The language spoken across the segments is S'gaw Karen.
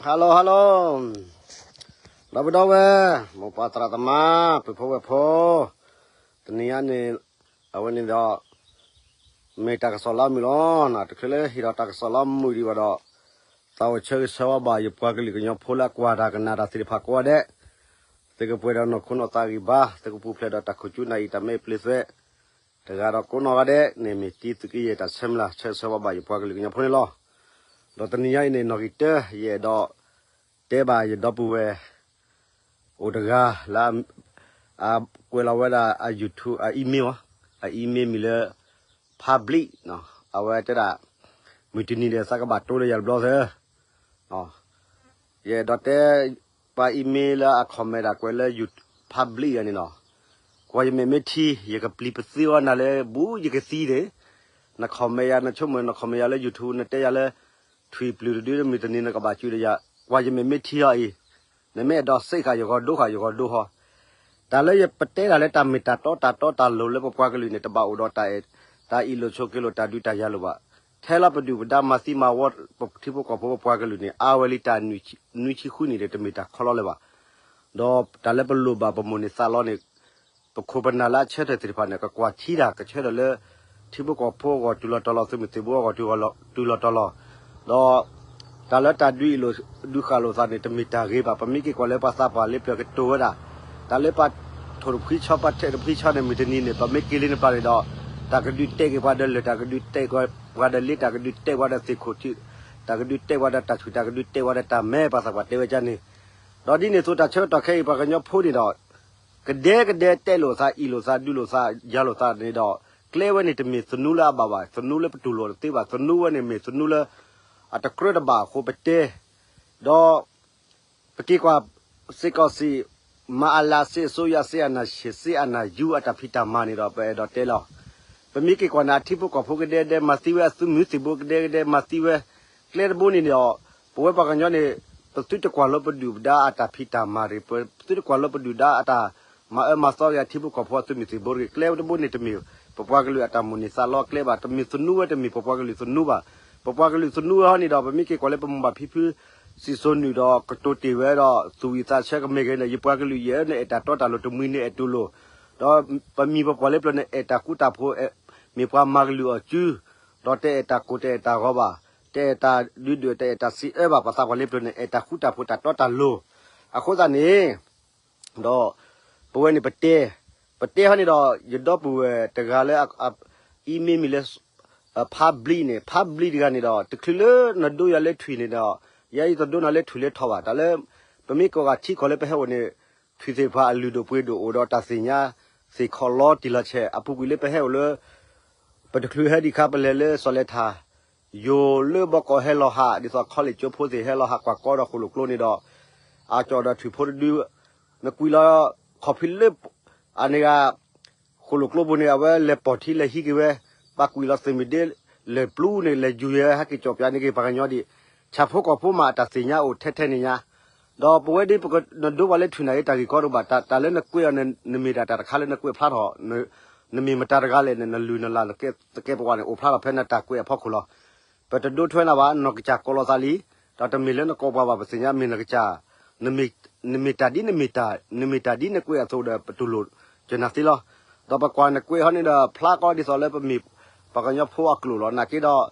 ဟါလီၤ ဟါလီၤ ဒီပုၢ်ဒီဝဲၢ် မိၢ်ပၢ်သရၣ်သမါ ပုၢ်ဖိဝဲၢ်ဖိ, တနံၤညါန့ၣ် အဝဲန့ၣ်ဒီး မ့ၢ်တၢ်ကစီၣ်လၢအမုာ်လီၤ. တချုးလၢဟ့ၣ်ဒီးတၢ်ကစီၣ်လၢအမုာ်ဒံးဘၣ်ဒီး သးအိၣ်ဆၢဂ့ၤဆၢဝါဘၣ် ယပှၤကလုာ်ကညီဖိလၢအကွၢ်တၢ်ကနၣ်တၢ်သ့ၣ်တဖၣ်ကိးဂၤဒဲး, သုကပှဲၤဒီးနီၢ်ခိနီၢ်သးဂံၢ်ဘါ, သုကပူၤဖျဲးဒီးတၢ်ခိၣ်ကၠူနၢ်အံၤ တၢ်မဲာ်ပျ့ၤသွဲး, တဂၤဒီးကိးနီၢ်ဂၤဒဲးန့ၣ် မ့ၢ်တံသုးက့ယဲၢ်တၢ်ဆၢမုၢ်လၢ် ဆၢဂ့ၤဆၢဝါဘၣ်ယပှၤကလုာ်ကညီဖိန့ၣ်လီၤ. ဒီးတနံၤညါအံၤန့ၣ် နီၣ်ဂံၢ်တၢ ယအဲၣ်ဒိး တဲဘၣ်ယဒီပုၢ်ဝဲၢ် အိၣ်တဂၤလၢ အကွဲးလီၤဝဲဒၣ်အ YouTube အ email အ email မံၤလၢ public အဝဲတဲဒၣ် မုၢ်တနံၤဒီးသးကဘၣ်တိလၢယၤတဘျီသၢ ယအဲၣ်ဒိးတဲ ပှၤ email လၢအ comment ဒၣ်ကွဲးလၢ public ယၤန့ၣ်နီၤ, ကွၢ်ယမဲာ်မ့ၢ်ထံ ယကပျံၤပသ့အီၤနၤလၢ ဘူးယကသံန့ၣ်, န comment ယၤ နဆိကမိၣ် န comment ယၤလၢ YouTube နတဲယၤလၢ ထွံၣ်ပျုၢ်တဒု မုၢ်တနံၤနကဘၣ်စူးဒီးယၤ, ကွၢ်ယမဲာ်မ့ၢ်ထံအီၤအံၤ, နမ့ၢ်အဲၣ်ဒိးစ့ၢ်ကီးယဂီၢ်ဒိဃာ်ယဂီၢ်ဒိဃီ, တၢ်လၢယပတဲဒၣ်လၢတၢ်မ့ၢ်တၢ်တီတၢ်တီတၢ်လိၤလၢပပှၤကလုာ်န့ၣ် တဘၣ်အိၣ်ဒီး တၢ်အ့ၣ်လိာ်ဆိးက့လိာ်တၢ်ဒုးတၢ်ယၤလိာ်ဘၣ်, ထဲလီၤပဒုၣ်ပဒါမၤသံမၤဝီ ပထံဖိကီၢ်ဖိပပှၤကလုာ်န့ၣ် အါဝဲလံတၢ်နွံဆံဃုနံၣ်ဒီး တမ့ၢ်တၢ်ခီလီၤလၢၤဘၣ်, ဒီးတၢ်လၢပလိၣ်ဘၣ်ပမိၢ်န့ၢ်သးလီန့ၣ် ပခိၣ်ပနၢ်လၢအဆၢထၢၣ်သ့ၣ်တဖၣ်န့ၣ် ကကွၢ်ထံတၢ်ကဆၢထၢၣ်လၢ ထံဖိကီၢ်ဖိအဂီၢ်တုၤလီၤတီၤလီၤ သုးမုၢ်သံၣ်ဘိအဂီၢ်တုၤလီၤတီၤလီၤ, ဒီး တၢ်လၢတၢ်ဒုးအ့ၣ်လိာ်ဒုးဃာ်လိာ်သးန့ၣ် တမ့ၢ်တၢ်ဂ့ၤဘၣ်, ပမ့ၢ်က့ၤကွၢ်လၢပှၤသးပှၢ်လ့ပျၢၤကတိၤဝဲဒၣ်, တၢ်လၢပှၤထိၣ်တဖှံဆီ ပှၤထဲးတဖှံဆီန့ၣ် မုၢ်တနံၤန့ၣ် ပမ့ၢ်က့ၤလံနပျၢ်န့ၣ်ဒီး တၢ်ကဒုးတဲာ်က့ၤပှၤဒီးလၢၢ် တၢ်ကဒုးတဲာ်က့ၤပှၤဒီးလ့ တၢ်ကဒုးတဲာ်ပှၤဒီးသ့ၣ်ခိၣ်ထံး, တၢ်ကဒုးတဲာ်ပှၤဒီးတၢ်ဆူၣ် တၢ်ကဒုးတဲာ်ပှၤဒီးတၢ်မဲ ပှၤသးပှၢ်တဲဝဲဒ်န့ၣ်, ဒီးဒ်န့ၣ်အသိးတၢ်ဆၢကတီၢ်ခဲအံၤ ပှၤကညီဖိန့ၣ်ဒီး ကဒဲကဒဲတဲလိာ်သး အ့ၣ်လိာ်သး ဒုးလိာ်သး ယၤလိာ်သးန့ၣ်ဒီး ကျဲဝဲန့ၣ်တမ့ၢ်သနူလၢအဘၣ်ဘၣ်, သနူလၢပတူၢ်လိာ်တသ့ဘၣ်, သနူဝဲန့ၣ်မ့ၢ်သနူလၢ အတကြၢးတဘၣ်အဃိပတဲ, ဒီး ပက့ၤကွၢ် စစ်ကောင်စီ မအလ စစ်အစိုးရ စစ်အာဏာရှင် စစ်အာဏာယူ အတၢ်ဖံးတၢ်မၤန့ၣ်ဒီး ပအဲၣ်ဒိးတဲလီၤ. ပမ့ၢ်က့ၤကွၢ်န့ၣ် အထံဖိကီၢ်ဖိကဒဲကဒဲမၤသံဝဲ, အသုးမုၢ်သံၣ်ဘိကဒဲကဒဲမၤသံဝဲ, ကျဲတဘိန့ၣ်ဒီး ပဝဲပှၤကညီန့ၣ် ပသုတကွၢ်လိပဒုၣ်ပဒါအတၢ်ဖံးတၢ်မၤတဂ့ၤ, ပသုတကွၢ်လိပဒုၣ်ဒါအတၢ်မၤအၢမၤသီက့ၤအထံဖိကီၢ်ဖိအသုးမုၢ်သံၣ်ဘိတဂ့ၤ, ကျဲတဘိန့ၣ်တမ့ၢ် ပပှၤကလုာ်အတၢ်မိၣ်န့ၢ်သးလီကျဲဘၣ်, တမ့ၢ်သနူဝဲတမ့ၢ်ပပှၤကလုာ်သနူဘၣ်. ပပှၤကလုာ်သနူဝဲဟီန့ၣ်ဒီး ပမ့ၢ်က့ၤကွၢ်လၢပမိၢ်ပၢ်ဖံဖု စံၣ်စိၤနုာ်ဒီးကတိၤတ့ၢ်ဝဲဒီး သူၣ်ဝံၣ်သးဆၢကမ့ၢ်ဂ့ၤန့ၣ် ယပှၤကလုာ်ယဲၢ် နအဲၣ်တၢ်တီတၢ်လိၤတမှံၤန့ၣ်အဲၣ်တူၢ်လိာ်, ဒီးပမံၤပပှၢ်လၢပျၢၤန့ၣ် အဲၣ်တၢ်ဃူတၢ်ဖိး, မ့ၢ်ပှၤမၤကလုာ်အီၤစု, ဒီးတအဲၣ်တၢ်ကိၢ်တအဲၣ်တၢ်ဂီၤဘၣ်, တအဲၣ်တၢ်ဒုးဒွဲၣ် တအဲၣ်တၢ်စံးအၢဘၣ်, ပှၤသးပှၢ်လၢပျၢၤန့ၣ် အဲၣ်တၢ်ဃူတၢ်ဖိးတၢ်တီတၢ်လိၤ, အဃိသတးန့ၣ် ဒီး ပဝဲန့ၣ်ပတဲ, ပတဲဟီန့ၣ်ဒီး ယဒီပုၢ်ဝဲၢ်တဂၤလၢ အ email မံၤလၢ public န့ၣ် public တဂၤန့ၣ်ဒီး တချုးလၢနဒိယၤလၢထွံၣ်န့ၣ်ဒီး ယဲယတဒိနၤလၢထွံၣ်လၢထီၣ်ဘၣ်, တၢ်လၢ ပမ့ၢ်ကိးဂၤထံကီၢ်လၢပဟဲအိၣ်န့ၣ် ထွံၣ်သ့ၣ်တဖၣ်အလုၢ်ဒိၣ်ပှ့ၤဒိၣ်အိၣ်ဒီးတၢ်သ့ၣ်ညါ သ့ၣ်ခီၣ်လီၤတံၢ်လီၤဆဲး အပူၤကွံာ်လၢပဟဲအိၣ်လၢ ပတချုးဟဲဒံးခါပလဲၤလၢစီၤလဲၤထၣ် ယိၤလၢဘီကီးဟဲလီၤဟး ဒ်သိး college ကၠိဖိသ့ၣ်ဟဲလီၤဟးကွၢ်ကီဒီးဃိၣ်လိာ်ကျိန့ၣ်ဒီး အကၠီၣ်ဒီးထွံၣ်ဖိတဒု နကွံာ်လီၤ ခီၣ်ဖံးလၢ အန့ၣ်ဂၤ ဃိၣ်လိာ်ကျိပူၤန့ၣ် အဝဲလဲၤပိာ်ထံလဲၤဟံးက့ၤဝဲ ပှၤကွံာ်လီၤသုးမုၢ်ဒ့ လဲၤပျူန့ၣ် လဲၤယူၤယဲဟဲက့ၤကၠီၣ်ပၠးန့ၢ်က့ၤပှၤကညီဒံး ဆၣ်ဖိကီၢ်ဖိမးအတၢ်သ့ၣ်ညါအိၣ်ထဲထဲန့ၣ်ညါ ဒီးပဝဲဒ်ပကနဒိပှၤလၢထွံၣ်န့ၣ်ဂ့ၤ တၢ်ဂ့ၢ်ကီတအိၣ်ဘၣ် တၢ်လၢနကွဲးအီၤန့ၣ် နမ့ၢ်ဒၣ်တၢ်တခါလၢနကွဲးဖျါထီၣ် နမ့ၢ်မတၤတဂၤလဲၣ်န့ၣ် နလုၢ်နလၢ်နသကဲးပဝးန့ၣ် အိၣ်ဖျါထီၣ်ဖဲနတၢ်ကွဲးအဖီခိၣ်လီၤ. ပတဒိထွဲနၤဘၣ် နီၢ်ကစၢ်ကိးလီၤသးလံ, ဒီးတမ့ၢ်လၢနကိးပှၤဘၣ် ပသ့ၣ်ညါမ့ၢ်နကစၢ်, နမ့ၢ်တၢ်ဒ်နမ့ၢ်တၢ်, နမ့ၢ်တၢ်ဒ်နကွဲးအသိးဒီးပတူၢ်လိာ်ကနၣ်သ့လီၤ. ဒီးပကွၢ်နကွဲးဟီန့ၣ်ဒီး ဖျါကီဒ်သိးလၢပမ့ၢ်ပှၤကညီဖိအကျိာ်လီၤ. နာ်က့ဒီး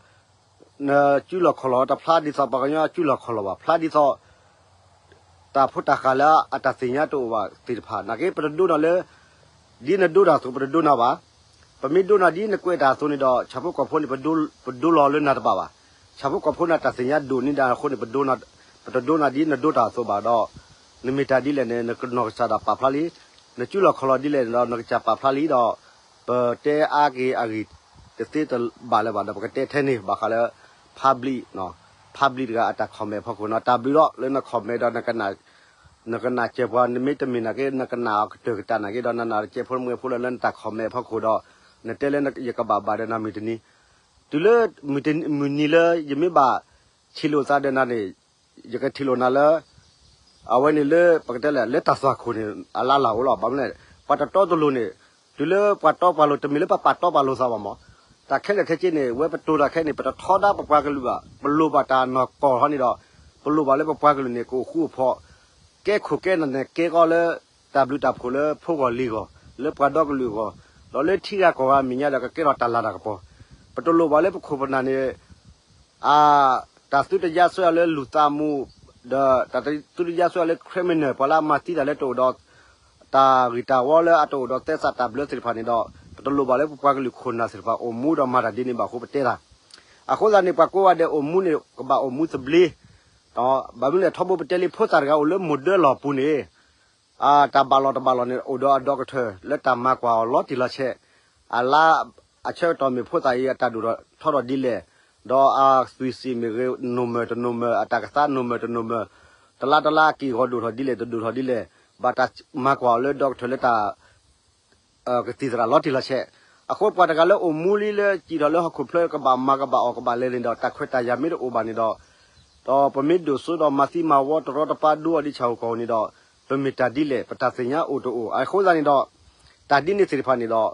နစုလီၢ်ခီၣ်လီၤတဖျါဒ်သိးပှၤကညီစုလီၢ်ခီၣ်လီၤဘၣ်, ဖျါဒ်သိး တၢ်ဖိတၢ်ဃာ်လၢအတၢ်သ့ၣ်ညါတအိၣ်ဘၣ်သ့ၣ်တဖၣ် နာ်က့ပတဒိနၤလၢ ဒ်နဒိတၢ်အသိး ပတဒိနၤဘၣ်. ပမ့ၢ်ဒိနၤဒ်နကွဲးတၢ်အသိးန့ၣ်ဒီး ဆၣ်ဖိကီၢ်ဖိန့ၣ် ပဒိလီၤလၢနၤတဘၣ်ဘၣ်. ဆၣ်ဖိကီၢ်ဖိန့ၣ် တၢ်သ့ၣ်ညါဒိၣ်န့ၢ်ဒၣ်အဃိန့ၣ် ပဒိနၤ, ပတဒိနၤဒ်နဒိတၢ်အသိးဘၣ်ဒီး နမ့ၢ်တၢ်ဒ်လဲၣ်န့ၣ် နကနီၢ်ကစၢ်ဒၣ်ပာ်ဖျါလံ. နစုလီၢ်ခီၣ်လီၤဒ်လဲၣ်န့ၣ်ဒီး နကစၢ်ပာ်ဖျါလံဒီး ပတဲအါက့ၤအဂ့ၢ်တသ့တဘၣ်လၢၤဘၣ်ဒီး ပကတဲထဲန့ၣ် ဘၣ်ဃးလၢ public, public တဂၤအတၢ် comment အဖီခိၣ်နီၤ တၢ်ဘျုးလီၤလၢန comment ဒီး နကနၣ်စၢၤပှၤ နမ့ၢ်တမ့ၢ်နာ်က့ နကနၣ်အီၤကတၢၢ်ကတၢၢ်နာ်က့ဒီး နနၢ်တစဲးဖိမုၢ်ဖိလၢနတၢ် comment အဖီခိၣ်ဒီး နတဲလၢယကဘၣ်ဘၣ်ဒီးနၤမုၢ်တနံၤ တုၤလၢ မုၢ်နံၤလၢယမ့ၢ်ဘၣ်ထံၣ်လိာ်သးဒီးနၤန့ၣ် ယကထံၣ်လိာ်နၤလၢ အဝဲန့ၣ်လၢ ပကတဲလဲၣ် လၢတၢ်သွၣ်ခိၣ်န့ၣ် အလါလၢ်အိၣ်လီၤ. ဘၣ်မနုၤလဲၣ် ပှၤတတီတလိၤန့ၣ် တုၤလၢပှၤတီပှၤလိၤ တမ့ၢ်လၢပပာ်တီပာ်လိၤသးဘၣ်မး တၢ်ခဲလၢာ်ခဲဆ့န့ၣ် ဝဲပတိၤတၢ်ခဲအံၤန့ၣ် ပတထီဒါပပှၤကလုာ်ဘၣ် ပလိၣ်ဘၣ်တၢ်နီၢ်ကီၢ်ဟီန့ၣ်ဒီး ပလိၣ်ဘၣ်လၢပပှၤကလုာ်န့ၣ် ကအိၣ်ဃူအိၣ်ဖိး, ကဲခိၣ်ကဲနၢ်န့ၣ် ကဲကီလၢ တၢ်ဘျုးတၢ်ဖှိၣ်လၢဖိဂီၢ်လံၤဂီၢ်, လၢပှၤဒီကလုာ်အဂီၢ်, ဒီးလၢထံဂၤကီၢ်ဂၤအမဲာ်ညါဒီး ကကဲထီၣ်တၢ်လၤတၢ်ကပီၤ. ပတလိၣ်ဘၣ်လၢပခိၣ်ပနၢ်န့ၣ် အ တၢ်သုတယါစွဲအီၤလၢလူၤသးမူ, ဒီးတၢ်သုတယါစွဲအီၤလၢ criminal ပှၤလၢအမၤသံတၢ်လၢတအိၣ်ဒီး တၢ်ဂ့ၢ်တၢ်ဝီလၢအတအိၣ်ဒီးသဲစးတၢ်ဘျၢသ့ၣ်တဖၣ်န့ၣ်ဒီး ပတလိၣ်ဘၣ်လၢပပှၤကလုာ်ခိၣ်နၢ်သ့ၣ်တဖၣ်အိၣ်မူဒီးမၤတၢ်ဒ်န့ၣ်ဘၣ်အဃိပတဲတၢ်. အဃိသတးန့ၣ် ပှၤကိးဂၤဒဲးအိၣ်မူန့ၣ် ကဘၣ်အိၣ်မူသဘျ့, ဘၣ်မနုၤလဲၣ် ထီဘိပတဲလံ ဖိသၣ်တဂၤအိၣ်လၢမိၢ်ဒၢလီၢ်ပူၤန့ၣ် အတၢ်ဘၣ်လီၤတဘၣ်လီၤန့ၣ် အိၣ်ဒီးအဒီကထၢၣ်လၢတၢ်မၤကွၢ်အီၤလီၤတံၢ်လီၤဆဲး, အလါ အဆၢကတီၢ်မ့ၢ်ဖိသၣ်အံၤအတၢ်ဒိၣ်ထီၣ်ထီထီၣ်ဒ်လဲၣ်, ဒီးအသွံၣ်စံၣ်မ့ၢ်ဂ့ၤ နိၣ်မၢၢ်တနိၣ်မၢၢ် အတၢ်ကသါနိၣ်မၢၢ်တနိၣ်မၢၢ်, တလါတလါအက့ၢ်အဂီၤဒိၣ်ထီၣ်ဒ်လဲၣ် တဒိၣ်ထီၣ်ဒ်လဲၣ်, ဘၣ်တၢ်မၤကွၢ်အီၤလၢဒီကထၢၣ်လၢတၢ် ကသံၣ်သရၣ်လီၤတံၢ်လီၤဆဲး. အဃိပှၤတဂၤလၢအိၣ်မူလံလၢစံၣ်ထီၣ်လၢဟီၣ်ခိၣ်ဖျၢၣ်ကဘၣ်မၤကဘၣ်အီၣ်ကဘၣ်လဲၤန့ၣ်ဒီး တၢ်ခွဲးတၢ်ယာ်မ့ၢ်တအိၣ်ဘၣ်န့ၣ်ဒီး ဒီးပမ့ၢ်ဒိၣ်စိဒီးမၤသံမၤဝီတရီတပါဒိအီၤဒ်ဆၣ်ဧိၤကီၢ်ဧိၤန့ၣ်ဒီး ပမ့ၢ်တၢ်ဒ်လဲၣ် ပတၢ်သ့ၣ်ညါအိၣ်တအိၣ်. အဃိသတးန့ၣ်ဒီး တၢ်ဒ်န့ၣ်သ့ၣ်တဖၣ်န့ၣ်ဒီး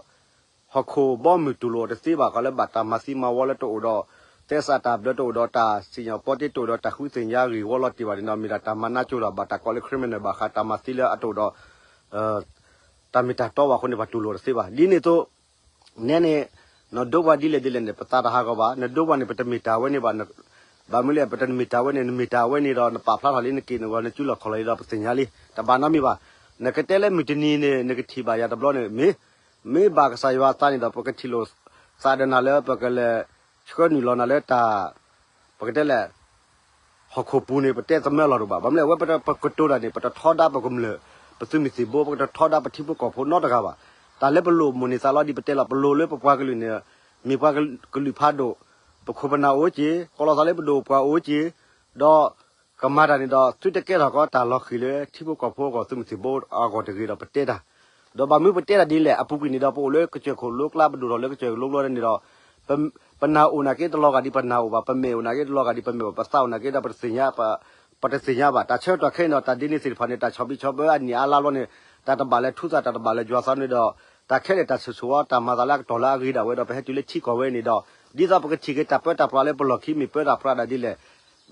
ဟီၣ်ခိၣ်ဘီမုၢ်တူၢ်လိာ်အီၤတသ့ဘၣ် ဃီလၢဘၣ်တၢ်မၤသံမၤဝီလၢတအိၣ်ဒီး သဲစးတၢ်ဘျၢတအိၣ်ဒီး တၢ်စံၣ်ညီၣ်ပီတ့တအိၣ်ဒီး တၢ်ဃုသ့ၣ်ညါဂ့ၢ်ဝီလီၤတံၢ်ဘၣ်န့ၣ်ဒီး မ့ၢ်ဒၣ်တၢ်မၤနါကၠိလီၤ. ဘၣ်တၢ်ကိးလၢ criminal ဘၣ်ဃးတၢ်မၤသံလၢအတအိၣ်ဒီး တၢ်မ့ၢ်တၢ်တီဘၣ်အဃိန့ၣ် ပှၤတူၢ်လိာ်တသ့ဘၣ်. ဒ်န့ၣ်အသိး နဲန့ၣ် နဒိပှၤဒ်လဲၣ်ဒ်လဲၣ်န့ၣ် ပသးတဟးဂီၤဘၣ်. နဒိပှၤန့ၣ် ပတမ့ၢ်တၢ်ဝဲန့ၣ်ဘၣ်. ဘၣ်မနုၤလဲၣ် ပတမ့ၢ်တၢ်ဝဲန့ၣ် နမ့ၢ်တၢ်ဝဲန့ၣ်ဒီး နပာ်ဖျါထီၣ်လံ နက့ၢ်နဂီၤ နစုလီၢ်ခီၣ်လီၢ်လံဒီး ပသ့ၣ်ညါလံ တဘၣ်နီတမံၤဘၣ်. နကတဲလၢမုၢ်တနံၤန့ၣ် နကထံၣ်ဘၣ်ယၤတဘျီန့ၣ် မ့ၢ် မ့ၢ်ဘၣ်ကစၢ်ယွၤအသးန့ၣ်ဒီး ပကထံၣ်လိာ်သးဒီးနၤလၢ ပကလဲၤဆှၢနုာ်လီၤနၤလၢတၢ် ပကတဲလဲၣ် ဟီၣ်ခိၣ်ပူၤန့ၣ် ပတဲသမၢလီၤတအိၣ်ဘၣ်. ဘၣ်မနုၤလဲၣ် အဝဲပကတိၤတၢ်န့ၣ် ပတထီဒါပကမျၢၢ် ပသုးမုၢ်သံၣ်ဘိ ပကတထီဒါပထံဖိကီၢ်ဖိနီတဂၤဘၣ်. တၢ်လၢပလိၣ်မိၣ်န့ၢ်သးလီၤဒ်ပတဲလီၤ ပလိၣ်လၢပပှၤကလုာ်န့ၣ် မ့ၢ်ပှၤကလုာ်ဖးဒိၣ် ပခိၣ်ပနၢ်အိၣ်က့ၤ ကီၢ်လီၤသးလၢပဒိၣ်ပှၤအိၣ်က့ၤ ဒီး ကမၤတၢ်န့ၣ်ဒီး သုတကဲထီၣ်ကီးတၢ်လီၤဃံၤလၢထံဖိကီၢ်ဖိအဂီၢ် သုးမုၢ်သံၣ်ဘိအဂီၢ်တဂ့ၤဒီးပတဲတၢ်. ဒီးဘၣ်မနုၤပတဲတၢ်ဒ်လဲၣ် အပူၤကွံာ်န့ၣ်ဒီး ပအိၣ်လၢကစၢၢ်ခိၣ်လိကျါ ပဒိၣ်ထီၣ်လၢကစၢၢ်ခိၣ်လိကျါန့ၣ်ဒီး ပ ပနၢ်အိၣ်နာ်က့တလီၤဂာ်ဒ်ပနၢ်အိၣ်ဘၣ်, ပမဲာ်အိၣ်နာ်က့တလီၤဂာ်ဒ်ပမဲာ်ဘၣ်, ပသးအိၣ်နာ်က့ဒီးပတသ့ၣ်ညါ, ပတသ့ၣ်ညါဘၣ်. တၢ်ဆၢကတီၢ်ခဲအံၤဒီး တၢ်ဒ်န့ၣ်သ့ၣ်တဖၣ်န့ၣ် တၢ်ဆီၣ်ဘံၣ်ဆီၣ်ဘၢအနံၣ်အါလါဘျီန့ၣ် တၢ်တဘၣ်လဲၤထူသး တၢ်တဘၣ်လဲၤယွၤသးန့ၣ်ဒီး တၢ်ခဲလၢာ်တၢ်ဆိၣ်ဂ့ၤဆိၣ်ဝါ တၢ်မၤသးလၢအကတီၢ်လၢအဂ့ၤဒၣ်ဝဲဒီး ပဟဲတုၤလၢထံကီၢ်ဝဲန့ၣ်ဒီး ဒ်သိးပကထံၣ်က့ၤတၢ်ပၢတၢ်ပြးလၢပလီၢ်ခံမ့ၢ်ပၢတၢ်ပြးဒၣ်ဒ်လဲၣ်.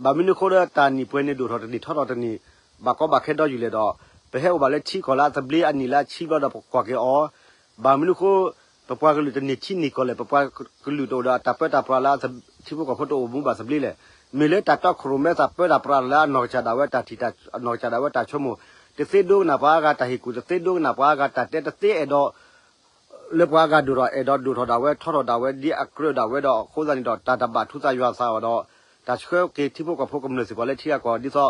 ဘၣ်မနုၤအဃိဒီးတၢ်နံၣ်ပှဲၤန့ၣ်ဒိၣ်ထီၣ်တနံၣ်ထီထီၣ်တနံၣ် ဘၣ်ကီဘၣ်ခဲဒီယုာ်လဲၣ်ဒီး ပဟဲအိၣ်ဘၣ်လၢထံကီၢ်လၢအသဘျ့အနံၣ်လၢအဆံဘျီဒီးပကွၢ်က့ၤအီၤ ဘၣ်မနုၤအဃိ ပပှၤကလုာ်တန့ၢ်ထံန့ၢ်ကီၢ်လဲၣ်, ပပှၤကလုာ်တအိၣ်ဒီးတၢ်ပၢတၢ်ပြးလၢထံဖိကီၢ်ဖိတအိၣ်မူဘၣ်သဘျ့လဲၣ်. မ့ၢ်လၢတၢ်တီခိၣ်ရိၣ်မဲသးပၢတၢ်ပြးလၢအနီၢ်ကစၢ်ဒၣ်ဝဲတၢ်ထံၣ် အနီၢ်ကစၢ်ဒၣ်ဝဲတၢ်ဆိကမိၣ်, တသ့ဒိကနၣ်ပှၤအါဂၤတၢ်ဟ့ၣ်ကူၣ်, တသ့ဒိကနၣ်ပှၤအါဂၤတၢ်တဲ, တသ့အဲၣ်ဒိး လၢပှၤအါဂၤဒိၣ်ထီၣ်အဲၣ်ဒိးဒိၣ်ထီၣ်ဒၣ်ဝဲ ထီထီၣ်ဒၣ်ဝဲဒ်အကြၢးဒၣ်ဝဲဒီး အဃိသတးန့ၣ်ဒီး တၢ်တဘၣ်ထူသးယွၤသးဘၣ်ဒီး တၢ်ဆှၢက့ၤထံဖိကီၢ်ဖိကမျၢၢ်သ့ၣ်တဖၣ်လၢထံဂၤကီၢ် ဒ်သိး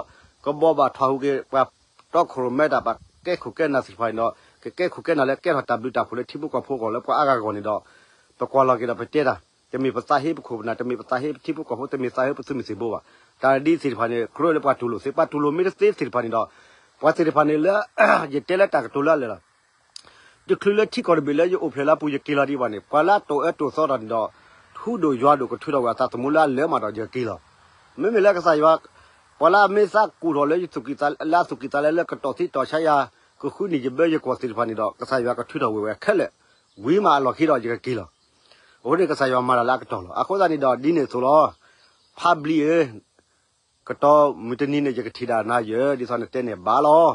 ကဘီဘၣ်ထီၣ်ဟူးက့ၤ ပှၤတီခိၣ်ရိၣ်မဲတၢ် ပှၤကဲခိၣ်ကဲနၢ်သ့ၣ်တဖၣ်န့ၣ်ဒီး ကကဲခိၣ်ကဲနၢ်လၢကဲထီၣ်တၢ်ဘျုးတၢ်ဖှိၣ်လၢထံဖိကီၢ်ဖိအဂီၢ်လၢပှၤအါဂၤအဂီၢ်န့ၣ်ဒီး ပကွၢ်လီၤက့ၤဒီးပတဲတၢ်, တမ့ၢ်ပသးဟ့ပခိၣ်ပနၢ်, တမ့ၢ်ပသးဟ့ပထံဖိကီၢ်ဖိ, တမ့ၢ်သးဟ့ပသုးမုၢ်သံၣ်ဘိဘၣ်. တၢ်ဒ်သ့ၣ်တဖၣ်န့ၣ် ကြၢးလၢပှၤတူၢ်လိာ်သ့, ပှၤတူၢ်လိာ်မ့ၢ်တသ့သ့ၣ်တဖၣ်န့ၣ်ဒီး ပှၤသ့ၣ်တဖၣ်န့ၣ်လၢ ယတဲလၢတၢ်ကတိၤလၢအလၢာ်လီၤ. တချုးလၢထံကီၢ်တဘ့ၣ်လၢယအိၣ်ဖျဲၣ်လၢအပူၤယက့ၤလီၤဒံးဘၣ်န့ၣ် ပှၤလၢအတိာ်အၢတိာ်သီတၢ်န့ၣ်ဒီး ထူဒိၣ်ယွၤဒိၣ်ကထုးထီၣ်ဝဲအသးသမူလၢအလၢာ်မးဒီးယက့ၤလီၤ. မ့မ့ၢ်လၢကစၢ်ယွၤ ပှၤလၢအမ့ၢ်သးကူၣ်ထီၣ်လၢယသူၣ်ကံၢ်သး လၢအသူၣ်ကံၢ်သးလဲလၢကတီၢ်သံတီၢ်ဆါယၤ ကဃုန့ၢ်ယဘၢယကွီၢ်သ့ၣ်တဖၣ်န့ၣ်ဒီး ကစၢ်ယွၤကထုးထီၣ်ဝဲဝဲခဲလၢာ် ဝံၤမးအလီၢ်ခံဒီးယကက့ၤလီၤ. အဃိန့ၣ်ကစၢ်ယွၤမၤတၢ်လၢအကတီၢ်လီၤ. အဃိသတးန့ၣ်ဒီးဒ်န့ၣ်အသိးလီၤ. ဖးဘျံးဧၢ ကတီၢ်မုၢ်တနံၤန့ၣ် ယကထံၣ်ဒၣ်နၤယဲ ဒ်သိးနတဲန့ၣ်ဘၣ်လီၤ.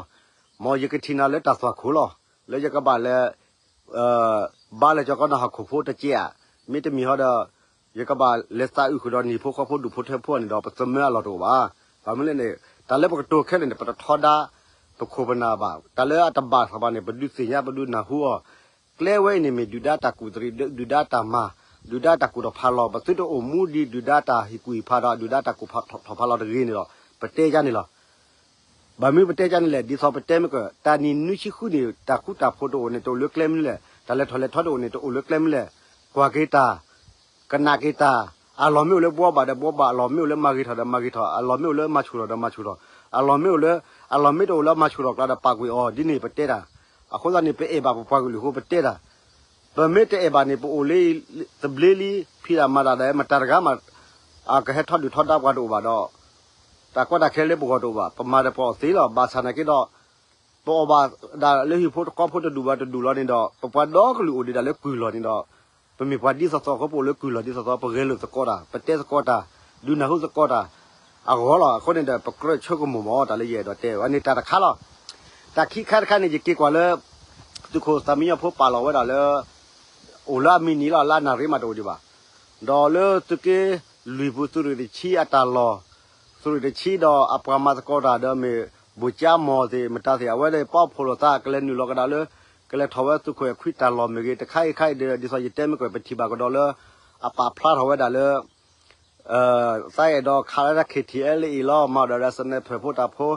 မ်ယကထံၣ်နၤလၢတၢ်သွၣ်ခိၣ်လီၤ. လၢယကဘၣ်လဲၤ ဘါလဲၤကီကီနဟီၣ်ခိၣ်ဖိတကဲးဧါ, မ့တမ့ၢ်ဟီဒီး ယကဘၣ်လဲၤသးအုးဃုာ်ဒီးနံၣ်ဖိဃီဖိဒူၣ်ဖိထၢဖိန့ၣ်ဒီး ပသမၢအလီၢ်တအိၣ်ဘၣ်. ဘၣ်မနုၤလဲၣ်န့ၣ် တၢ်လၢပကတိၤခဲလၢာ်န့ၣ် ပတထီဒါ ပခိၣ်ပနၢ်ဘၣ်. တၢ်လၢအတဘၣ်သးဘၣ်န့ၣ် ပဒုးသ့ၣ်ညါပဒုးနၢ်ဟူအီၤ ကျဲဝဲအံၤန့ၣ်မ့ၢ်ဒုၣ်ဒါတၢ်ကူၣ်တရံး ဒုၣ်ဒါတၢ်မၤ ဒုၣ်ဒါတၢ်ကူၣ်ထီၣ်ဖးလီၤ ပသုတအိၣ်မူဒ်ဒုၣ်ဒါတၢ်ဟ့ၣ်ကူၣ်ဟ့ၣ်ဖးဒီးဒုၣ်ဒါတၢ်ကူၣ်ထီၣ်ဖးလီၤတဂ့ၤန့ၣ်လီၤ. ပတဲယါန့ၣ်လီၤ. ဘၣ်မနုၤပတဲယါန့ၣ်လဲၣ် ဒ်သိးပတဲမ့ၢ်က တၢ်နံၣ်နွံဆံဃုန့ၣ် တၢ်ဃူတၢ်ဖိးတအိၣ်န့ၣ် တအိၣ်လၢကျဲမနုၤလဲၣ်, တၢ်လဲၤထီၣ်လဲၤထီတအိၣ်န့ၣ် တအိၣ်လၢကျဲမနုၤလဲၣ်, ကွၢ်က့ၤတၢ် ကနၣ်က့ၤတၢ်, အလီၢ်မ့ၢ်အိၣ်လၢဘှီဘၣ်ဒီးဘှီဘၣ်, အလီၢ်မ့ၢ်အိၣ်လၢမၤဂ့ၤထီၣ်ဒီးမၤဂ့ၤထီၣ်, အလီၢ်မ့ၢ်အိၣ်လၢမၤဆူၣ်ထီၣ်ဒီးမၤဆူၣ်ထီၣ်, အလီၢ်မ့ၢ်အိၣ်လၢ အလီၢ်မ့ၢ်တအိၣ်လၢမၤဆူၣ်ထီၣ်ကျါဒီးပာ်ကွံာ်အီၤ ဒ်န့ၣ်ပတဲတၢ်. အဃိသတးန့ၣ် ပအဲၣ်ဘၣ်ပပှၤကလုာ်အဃိပတဲတၢ်. ပမ့ၢ်တအဲၣ်ဘၣ်န့ၣ် ပအိၣ်လၢသဘျ့လံ ဖံးတၢ်မၤတၢ်ဒီးမတၤတဂၤမး အကဟဲထီဒုၣ်ထီဒါပှၤတအိၣ်ဘၣ်ဒီး တၢ်ကီတၢ်ခဲလၢပဂီၢ်တအိၣ်ဘၣ်. ပမၤဒီးပအီၣ်သ့လီၤ. ဘၣ်ဆၣ်နာ်က့ဒီး ပအီၣ်ဘၣ်ဒၣ်လၢဟံၣ်ဖိဃီဖိတဒူၣ်ဘၣ်တဒူၣ်လီၤန့ၣ်ဒီး ပပှၤဒီကလုာ်အိၣ်ဒံးဒၣ်လၢကုၢ်လီၢ်န့ၣ်ဒီး ပမ့ၢ်ပှၤဒ်သိးသိးအဃိ ပအိၣ်လၢကုၢ်လီၢ်ဒ်သိးသိး ပဂဲၤလိာ်သကိးတၢ်, ပတဲသကိးတၢ်, ဒုးနၢ်ဟူသကိးတၢ်, အဂီၢ်လီၤ. အဃိန့ၣ်ဒီး ပကြၢးဆိကမိၣ်မး တၢ်လၢယအဲၣ်ဒိးတဲဝဲန့ၣ် တၢ်တခါလီၤ. တၢ်ခံခါတခါန့ၣ် ယက့ၤကွၢ်လၢ သုးခိၣ်သးမံညီဖိပာ်လီၤဝဲဒၣ်လၢ အိၣ်လၢအမံၤနံၤလီၤ လၢအနၣ်ရံၣ်မးတအိၣ်ဒံးဘၣ်. ဒီးလၢသုးက့လွံၢ်ပူၤ သုးရ့ၣ်တဆံအတၢ်လီၢ်, သုးရ့ၣ်တဆံဒီးအပှၤမၤသကိးတၢ်ဒီးမ့ၢ် ဘိၣ်ကၠါမီၢ်သ့ၣ် မတၤသ့ၣ် အဝဲသ့ၣ်ပာ်ဖှိၣ်လိာ်သး ကလဲၤနုာ်လီၤကဒီးလၢ ကလဲၤထီၣ်ဝဲသုးခိၣ်အဲၣ်ခွံတၢ်လီၢ်မ့ၢ်ဂ့ၤ တခါအံၤခါအံၤဒီး ဒ်သိးယတဲမ့ၢ်ကွၢ် ပထံၣ်ဘၣ်ကဒီးလၢ အပာ်ဖျါထီၣ်ဝဲဒၣ်လၢ သးအဲၣ်ဒိးခးလၢ ခ့ၣ်ထံၣ်အဲလ်အံၤလီၤ မၤဒီးဒီး စနဲဖၢၣ်ဖိတၢ်ဖိ,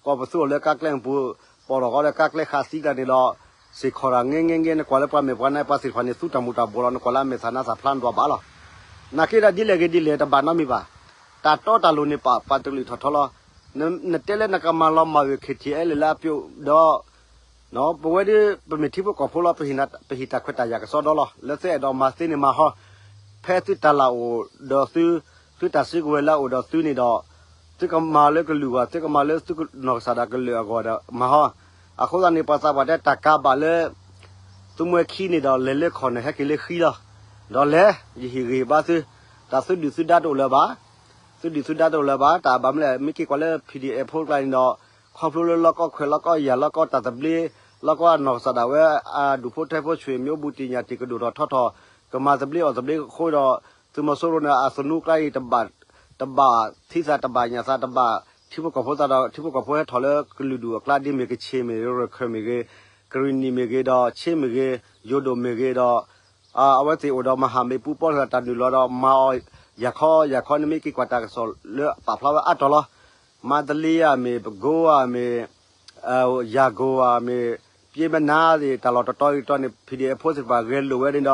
ကိးပသူအီၤလၢကါကျဲအပူၤ, ပိာ်ထီၣ်ဃီဒီးကါကျဲဃာ်သံတၢ်န့ၣ်ဒီး စ့ၢ်ခီၣ်တၢ် ငဲငဲငဲ နကွၢ်လၢပှၤမဲာ်ပှၤနါပှၤသ့ၣ်တဖၣ်န့ၣ် သူတၢ်မူၤတၢ်ဘှီးလီၤ နကွၢ်လၢအမဲာ်သၣ်နါသၣ်ဖျါနဒွးဘၣ်လီၤ. နာ်က့ဒီးဒ်လဲၣ်ဂ့ၤဒ်လဲၣ်တဘၣ်နီတမံၤဘၣ်. တၢ်တီတၢ်လိၤန့ၣ်ပာ်ပာ်တကလုာ်ထီၣ်ထီလီၤ. နတဲလၢနကမၤလီၤမၢ်ဝဲ ခ့ၣ်ထံၣ်အဲလ်လၢအပျိဒီး ပဝဲဒၣ် ပမ့ၢ်ထံဖိကီၢ်ဖိလီၤ ပဟ့ၣ်တၢ်ခွဲးတၢ်ယာ်ကစီဒီလီၤ. လၢသုအဲၣ်ဒိးမၤသ့န့ၣ်မၤဟီ, ဖဲသုတၢ်လၢအိၣ်ဒီးသု, သုတၢ်စုကဝဲၤလၢအအိၣ်ဒီးသုန့ၣ်ဒီး, သုကမၤလၢကလုာ်အဂီၢ် သုကမၤလၢသုနီၢ်ကစၢ်ဒၣ်ကလုာ်အဂီၢ်ဒီးမၤဟီ. အဃိသတးန့ၣ် ပှၤသးပှၢ်တဲတၢ်ကးဘၣ်လၢ သုမှဲခံန့ၣ်ဒီး လဲၤလၢခီၣ်န့ၣ် ဟဲက့ၤလၢဃံလီၤ. ဒီးလဲၤ ယဟ့ၣ်ဂံၢ်ဘါသု, တၢ်သုဒုၣ်သုဒါတအိၣ်လၢၤဘၣ် သုဒုၣ်သုဒါတအိၣ်လၢၤဘၣ်. တၢ်ဘၣ်မနုၤလဲၣ် မ့ၢ်က့ၤကွၢ်လၢ PDF ဖိကျါန့ၣ်ဒီး ခီဖျိလၢလီၢ်ကီၢ်ခွဲး လီၢ်ကီၢ်ယာ် လီၢ်ကီၢ်တၢ်သဘျ့, လီၢ်ကီၢ်အနီၢ်ကစၢ်ဒၣ်ဝဲ အဒူၣ်ဖိထၢဖိ ဆွေမျိုး ဘူးတံၢ်ညၣ်တံၢ် ကဒိၣ်ထီၣ်ထီထီၣ် ကမၤသဘျ့အီၣ်သဘျ့အဃိဒီး သုးမီၤစိရိၤန့ၣ် အသနူကျါအံၤ တဘၣ်, တဘၣ်သံသး တဘၣ်ညၣ်သး တဘၣ်ထံဖိကီၢ်ဖိသးဒီး ထံဖိကီၢ်ဖိဟဲထီၣ်လၢကလုာ်ဒူၣ်အကျါ ဒ်မ့ၢ်ကချ့ၣ်မ့ၢ်ဂ့ၤ ရခဲၣ်မ့ၢ်ဂ့ၤ, ကရံၣ်နံၣ်မ့ၢ်ဂ့ၤဒီး ခ့မ့ၢ်ဂ့ၤ, ယိၤဒိၣ်မ့ၢ်ဂ့ၤဒီး အဝဲသ့ၣ်အိၣ်ဒီးမဟာမိတ်ပူၤ ပီၣ်တဂၤတၢ်နုာ်လီၤဒီး မၤအီၤယၤခီယၤခီန့ၣ် မ့ၢ်က့ၤကွၢ်တၢ်ကစီၣ်လၢအပာ်ဖျါဝဲအါတီၤလီၤ. မန္တလေးဧါမ့ၢ်, ပဲခူးဧါမ့ၢ်, ရန်ကုန်ဧါမ့ၢ်, ပျဉ်းမနာသ့ၣ် တၢ်လီၢ်တတီၤဂ့ၤတတီၤန့ၣ် PDF ဖိသ့ၣ်တဖၣ်ဂဲၤလိာ်ဝဲန့ၣ်ဒီး